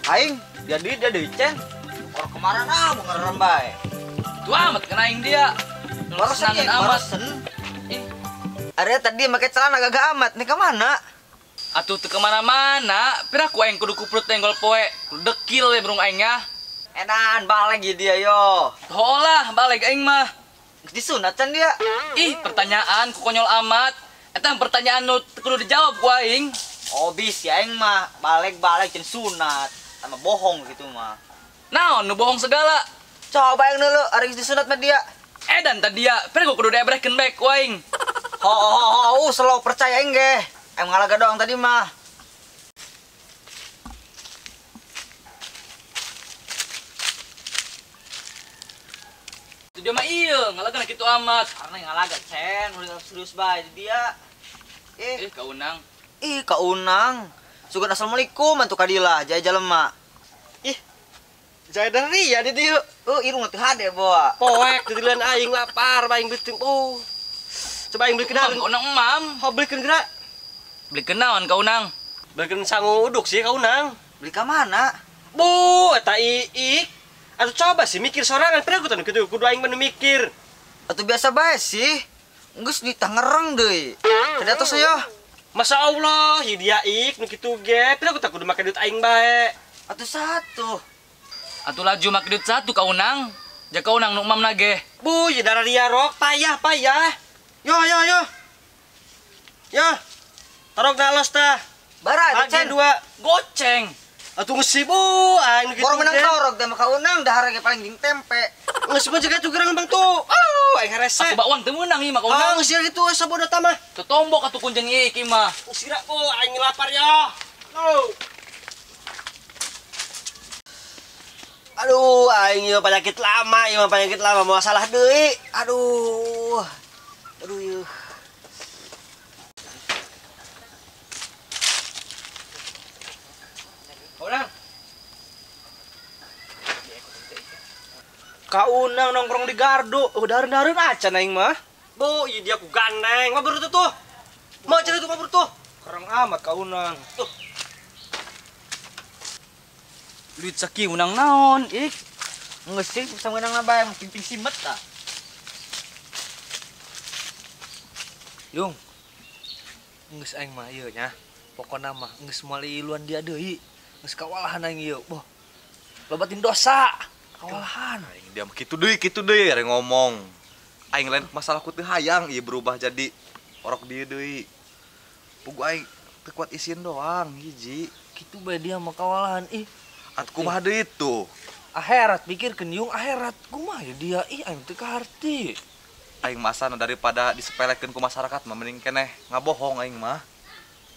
Aing dia deui cen. Orang kemarin ah mau ngerem bae. Itu amat kena aing dia. Barusan amat. Ih, Area tadi make celana gagah amat. Nih kemana? Atuh teu kemana-mana. Pira ku aing kudu kuprut tenggol poe. Kudu dekil we burung aing ya. Edan balik dia yo. Holah balik aing mah. Disunat can dia. Ih, pertanyaan ku konyol amat. Eta pertanyaan nu kudu dijawab ku aing. Oh bis ya aing mah balik-balik can sunat. Sama bohong gitu mah. Naon nu bohong segala. Coba yang dulu, ari geus disunat mah dia. Edan tadi ya, pira ku kudu diebrehkeun bae ku aing. Ho ho ho, slow percaya aing ge. Aing ngalaga doang tadi mah. Itu dia mah iya, ngalaga kitu amat. Karena ngalaga cen, udah serius bae dia. Eh, kaunang. Ih, kaunang. Sugan assalamualaikum antu kadilah, jaya jelema. Ih. Jaya dari ya di dieu. Oh, irung teu hade boa. Poek ditilan aing lapar, aing beuteung. Oh. Coba aing belikeun naon? Kaunang emam. Ho belikeun geura. Belikeun naon kaunang? Belikeun sangu uduk sih kaunang. Beli ka mana? Bu, eta iik. Atuh coba sih mikir sorangan, pernah kudu kitu kudu aing mah mikir. Atuh biasa bae sih. Geus ditangereng deui. Tadi atos yo. Masya Allah, ieu dia ik nu kitu ge. Pira ku kudu make duit aing bae. Atuh satu. Atuh laju make duit satu kaunang. Ja kaunang nu emam nage. Bu, ieu darah dia rok payah payah. Yo yo yo. Yo. Tarok dalos tah. Bara cen dua goceng. Atuh geus bu, aing nu kitu. Boro menang torok da mah kaunang dahar ge paling jeung tempe. Geus mah jaga tugerang bang tuh. Oh, aing harese. Atuh bakwan teu meunang ieu mah kaunang. Ah, geus kitu sabodo tah mah. Teu tombok atuh kunjeng ieu iki mah. Geus ira oh, aing lapar ya. Oh. Aduh, aing ieu penyakit lama, ieu mah penyakit lama moal salah deui. Aduh. Aduh ieu. Kaunang. Kaunang nongkrong di gardu, oh darun-darun acan aing mah. Bu, ieu dia ku gandeng. Mah baru tuh. Mau cari tuh mah baru tuh. Kurang amat kaunang. Tuh. Duit saki unang naon, ik. Geus sih bisa meunang bae ping-ping simet tah. Yung. Geus aing mah ieu nya. Pokona mah geus moal iluan dia deui. Geus kawalahan aing ieu. Boh. Lobatin dosa. Kawalahan. Aing dia mah kitu deui ari ngomong. Aing lain masalah ku teu hayang ieu berubah jadi orok dieu deui. Pugu aing teu kuat isin doang hiji. Kitu bae dia mah kawalahan ih. Atuh kumaha deui tuh? Akhirat pikirkeun yung akhirat kumaha ya dia ih aing teu kaharti. Aing masana daripada disepelekeun ku masyarakat mah mending keneh ngabohong aing mah.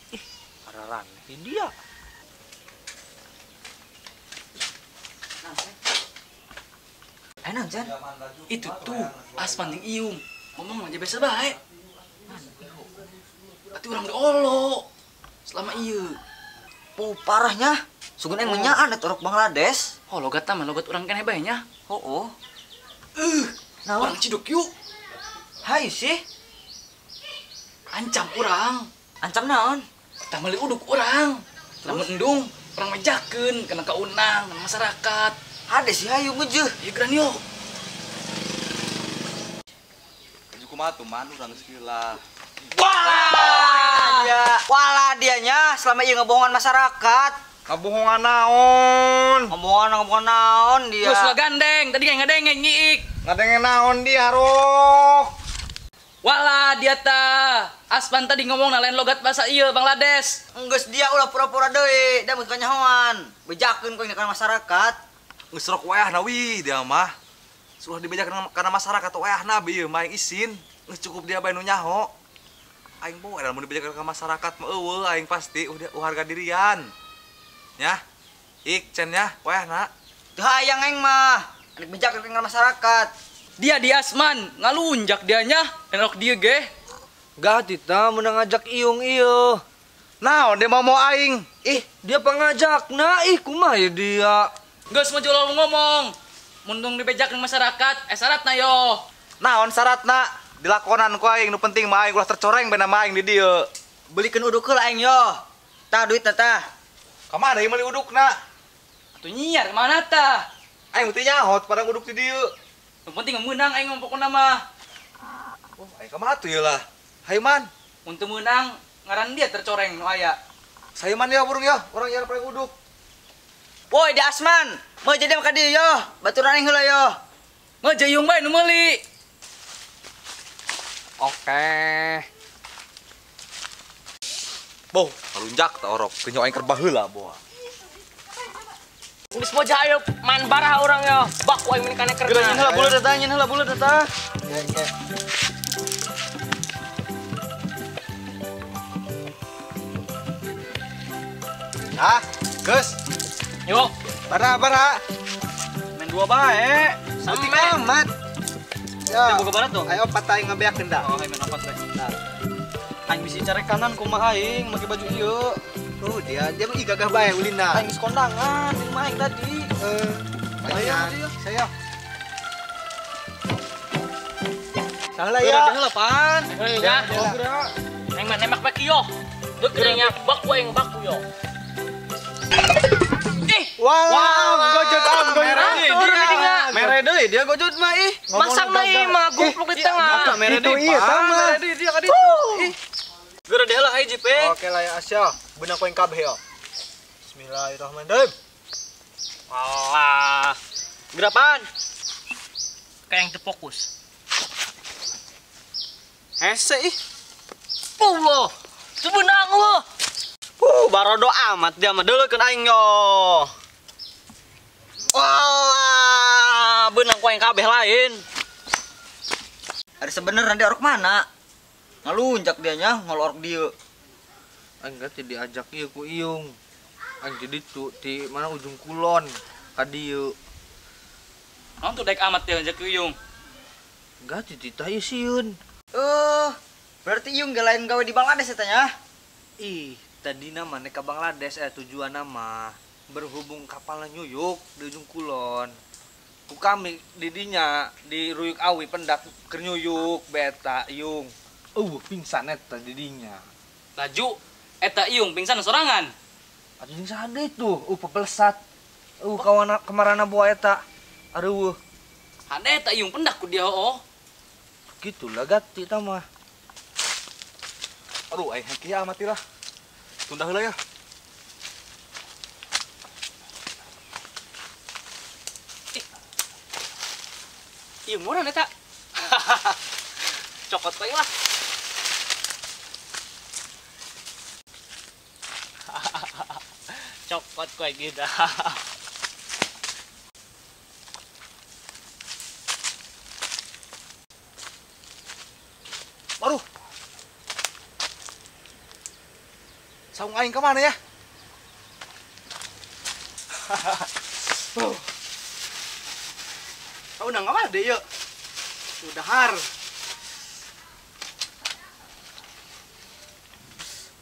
Ih, araraneh dia. Ayo nang Jan. Itu tuh Asman jeung Iung. Ngomong aja biasa bae. Atuh urang diolo. Selama ieu. Oh, parahnya. Sugan aing menyaan eta orok Bangladesh. Oh, logat mah logat urang keneh bae nya. Heuh. Naon? Urang ciduk yuk. Hayu sih. Ancam urang. Ancam naon? Tah meuli uduk urang. Lamun endung, urang mejakeun kana kaunang, kana masyarakat. Hade sih hayu ngejeuh. Ieu geran yo. Baju kumaha tuh man urang geus lah. Wala dia. Wala dianya selama ieu ngebohongan masyarakat. Ngabohongan naon? Ngebohongan naon dia. Geus lah gandeng, tadi kayak ngadengeng nyiik. Ngadengeng naon dia, Rok? Wala dia ta. Asman tadi ngomong lain logat bahasa ieu Bangladesh. Enggeus dia ulah pura-pura deui, da mun kanyahoan. Bejakeun ku kana masyarakat. Geus rok wayahna wi dia mah. Sudah dibejakeun kana masyarakat wayahna bi ieu mah aing isin. Geus cukup dia bae nu nyaho. Aing boe lamun dibejakeun ka masyarakat mah eueuh aing pasti udah harga dirian. Nya. Ik cen nya wayahna. Teu hayang aing mah. Anik bejakeun kana masyarakat. Dia di Asman ngalunjak dianya enok dia ge. Gak tita menang ngajak Iung ieu. Naon dia mau aing? Ih, dia pengajak. Nah, ih kumaha ya dia. Geus maju ulah ngomong. Mundung dibejakeun masyarakat, syaratna yo. Naon syaratna? Dilakonan ku aing nu penting mah aing ulah tercoreng bena mah aing di dieu. Belikeun uduk heula aing yo. Tah duitna tah. Ka mana ieu meuli udukna? Atuh nyiar mana tah? Aing teh nyaho padang uduk di dieu. Nu penting meunang aing mah pokona mah. Oh, aing ka mana tuh ieu lah. Hayu man. Mun teu meunang ngaran dia tercoreng nu aya. Sayu man ya burung ya, orang nyiar padang uduk. Woi di Asman, mau jadi ka dieu yo, baturan aing heula yo. Mau jayung bae nu meuli. Oke. Boh, kalunjak ta orok, kenyo aing keur baheula boa. Geus moja ayo man barah urang yo. Baku aing meuni kana keur. Geura nyin heula buleut eta, nyin heula buleut eta. Oke. Ah, geus. Yuk. Bara. Main dua bae. Penting amat. Ya, boga barat dong. Ayo opat aing ngabeak dah. Oh, aing main opat bae. Nah. Aing bisi carek kanan kumaha aing make baju ieu. Tuh dia mah gagah bae ulina. Aing geus kondangan jeung mah aing tadi. Ayo, saya. Salah ya. Geura pan. Ya. Aing mah nembak bae yo. Deuk nya baku aing baku yo. Wah, gojot am gojot. Mere deui dia gojot mah ih. Masang deui mah gupluk di tengah. Mere deui iya sama. Mere deui dia ka ditu. Ih. Geura deui lah hiji pe. Oke lah ya Asya, beunang ku aing kabeh yo. Bismillahirrahmanirrahim. Alah. Gerapan. Kayak yang terfokus. Hese ih. Allah. Teu beunang eueuh. Barodo amat dia mah deuleukeun aing yo. Wah, beunang ku aing kabeh lain. Ada sebenarnya dia orok mana? Ngalunjak dia nya, ngolorok dia. Aing teh diajak ieu ku Iyung. Aing di ditu di mana ujung kulon ka dieu. Naon tuh daek amat dia ajak ku Iyung? Enggak dititah ieu sieun. Berarti Iyung gak lain gawe di Bangladesh eta nya? Ih, tadi nama nek ka Bangladesh tujuan nama berhubung kapalnya nyuyuk di ujung kulon. Ku kami didinya di Ruyuk Awi pendak keur nyuyuk beta Iyung. Pingsan eta didinya. Laju eta Iyung pingsan sorangan. Atuh jeung saha deui tuh, pepelesat. Kawana kamarana boa eta. Areueuh. Hade eta Iyung pendak ku dia hooh. Gitulah gati ta mah. Aduh, aing hengki amat lah. Tunda heula ya. Iyung murah eta. Cokot bae lah. Cokot kowe gitu. Waduh. Saung aing ke mana ya? Kau udah nggak ada yuk. Udah har.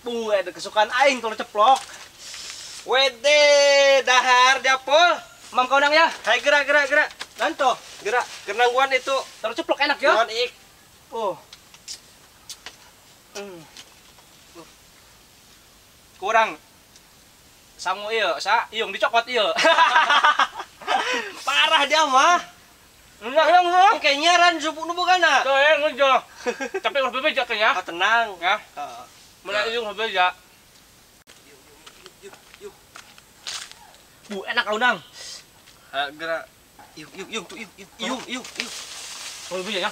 Ada kesukaan aing kalau ceplok. Wede dahar dapur. Mam kau nang ya? Hai gerak gerak gerak. Nanto gerak kenangguan itu. Terus ceplok enak ya. Non ik. Oh. Kurang. Sangu ieu, sa Iyung dicokot ieu. Parah dia mah. Enggak, enggak. Oke, nyaran supu nu bogana. Tuh, ya, ngejo. Tapi ulah bebeja teh ya. Oh, tenang. Ya. Heeh. Mun Iyung bebeja. Yuk, yuk. Bu, enak kaunang. Gerak. Yuk, yuk, yuk, yuk, yuk, yuk, yuk, yuk. Oh, bebeja ya.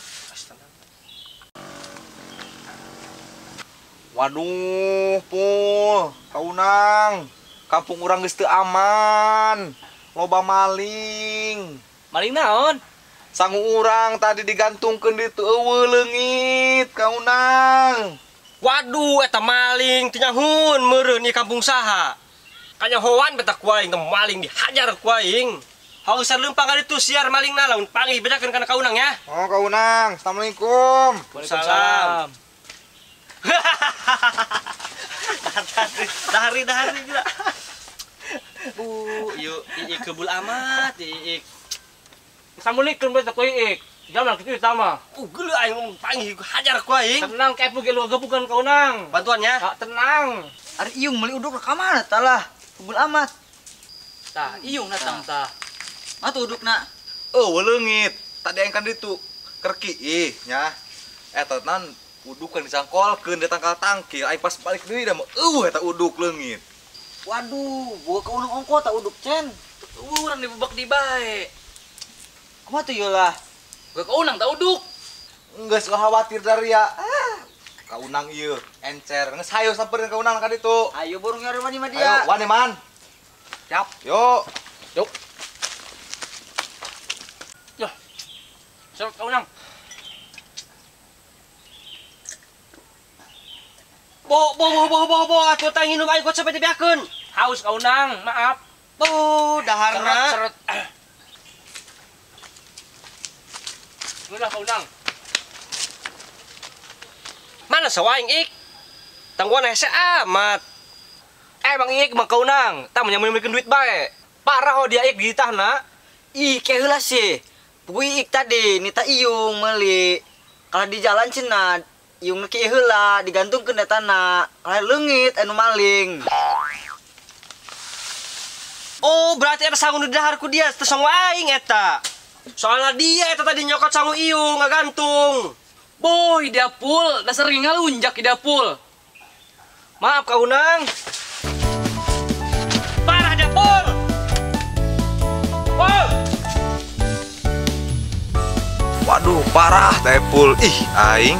Waduh, Pul, kaunang. Kampung urang geus teu aman. Loba maling. Maling naon? Sangu urang tadi digantungkeun di teu eueuh leungit, kaunang. Waduh, eta maling teu nyahun meureun ieu kampung saha. Kanyahoan beta ku aing teh maling dihajar ku aing. Hausar leumpang ka ditu siar malingna lamun panggih bedakeun kana kaunang ya. Oh, kaunang. Assalamualaikum. Waalaikumsalam. Dahari dahari gila. Bu, yuk iik kebul amat iik. Assalamualaikum beta ku iik. Jangan kitu sama. Geuleuh aing ngomong panggih hajar ku aing. Tenang kayak puge lu gebukan kaunang. Bantuannya. Tenang. Ari Iyung meuli uduk ka mana tah lah. Kebul amat. Tah, iyung datang tah. Mah tuh udukna. Oh, leungit. Tadi aing kan ditu kerki ih nya. Eta nan uduk kan disangkolkeun di tangkal tangkil. Aing pas balik deui da mah eueuh eta uduk leungit. Waduh, boga kaunang ongko tak uduk cen. Urang dibebek di bae. Kumaha tuh ieu lah? Boga kaunang tak uduk. Geus khawatir dari ya. Ah, kaunang ieu encer. Geus hayo sampeurkeun kaunang ka ditu. Ayo burung nyari mani mah dia. Ayo, wani man. Siap. Yo. Yuk. Yo. Serut kaunang. Bo bo bo bo bo bo atuh tah nginum aing kok sampai dibeakeun. Haus kaunang, maaf. Tuh, daharna. Serut. Udah kaunang. Mana sawaing ik? Tangguan hese amat. Emang ik mah kaunang, tah menyamun-nyamunkeun duit bae. Parah ho dia ik ditahna. Ih, kayak heula sih. Pugui ik tadi nita iyung meuli. Kalau di jalan cenah, iyung nu kieu heula digantungkeun etana. Kalau leungit anu maling. Oh, berarti eta sangu nu didahar ku dia teu sangu aing eta. Soalna dia eta tadi nyokot sangu iyung ngagantung. Boy, dia pul, dasar ngalunjak dia pul. Maaf kaunang. Parah dia pul. Pul. Waduh, parah teh pul. Ih, aing.